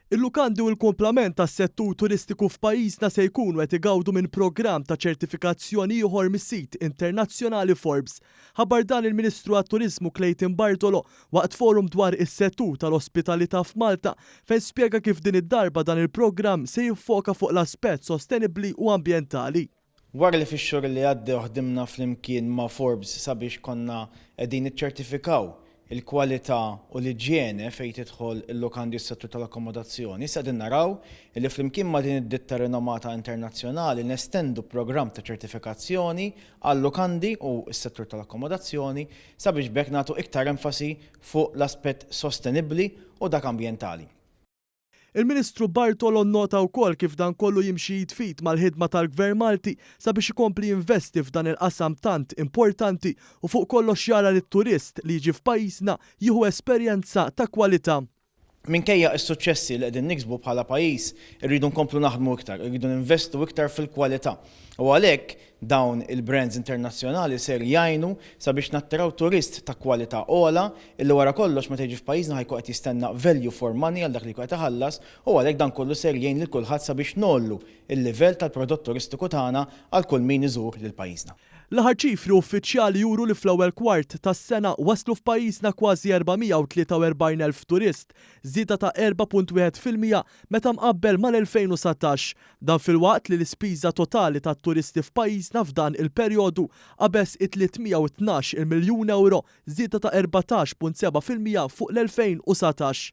Il-lukandi u l-kumplament tas-settur turistiku f'pajjiżna se jkunu qed igawdu minn programm ta' ċertifikazzjoni ieħor mis-sit internazzjonali Forbes. Ħabbar dan il-Ministru għat-Turiżmu Clayton Bartolo waqt forum dwar is-settur tal-ospitalità f'Malta fejn spjega kif din id-darba dan il-programm se jiffoka fuq l-aspett sostenibbli u ambjentali. Wara li fix-xhur li għaddew ħdimna flimkien ma' Forbes sabiex konna qegħdin niċċertifikaw il-kwalità u l-iġjene fejn tidħol il-lukandi u s-settur tal-akkomodazzjoni, issa qegħdin naraw li flimkien ma' din id-ditta rinomata internazzjonali nestendu programm ta' ċertifikazzjoni għal-lukandi u s-settur tal-akkomodazzjoni sabiex b'hekk nagħtu iktar enfasi fuq l-aspett sostenibbli u dak ambjentali. Il-Ministru Bartolo nnota wkoll kif dan kollu jimxi id f'id mal-ħidma tal-Gvern Malti sabiex ikompli jinvesti f'dan il-qasam tant importanti u fuq kollox jara li t-turist li jiġi f'pajjiżna jieħu esperjenza ta' kwalità. Minkejja s-suċċessi li qegħdin niksbu bħala pajjiż, irridu nkomplu naħdmu iktar, irridu ninvestu iktar fil-kwalità. U għalhekk dawn il-brands internazzjonali ser jgħinu sabiex nattiraw turist ta' kwalità ogħla illi wara kollox meta jiġi f'pajjiżna ħa jkun qed jistenna value for money għal dak li jkun qed iħallas u għalhekk dan kollu ser jgħin lil kulħadd sabiex ngħollu l-livell tal-prodott turistiku tagħna għal kull min iżur lil pajjiżna. L-aħħar ċifri uffiċjali juru li fl-ewwel kwart tas-sena waslu f'pajjiżna kważi 443,000 turist, żieda ta' 4.1% meta mqabbel mal-2019. Dan filwaqt li l-ispiża totali tat-turisti f'pajjiżna f'dan il-perjodu qabeż it-312 il miljun ewro, żieda ta' 14.7% fuq l-2019.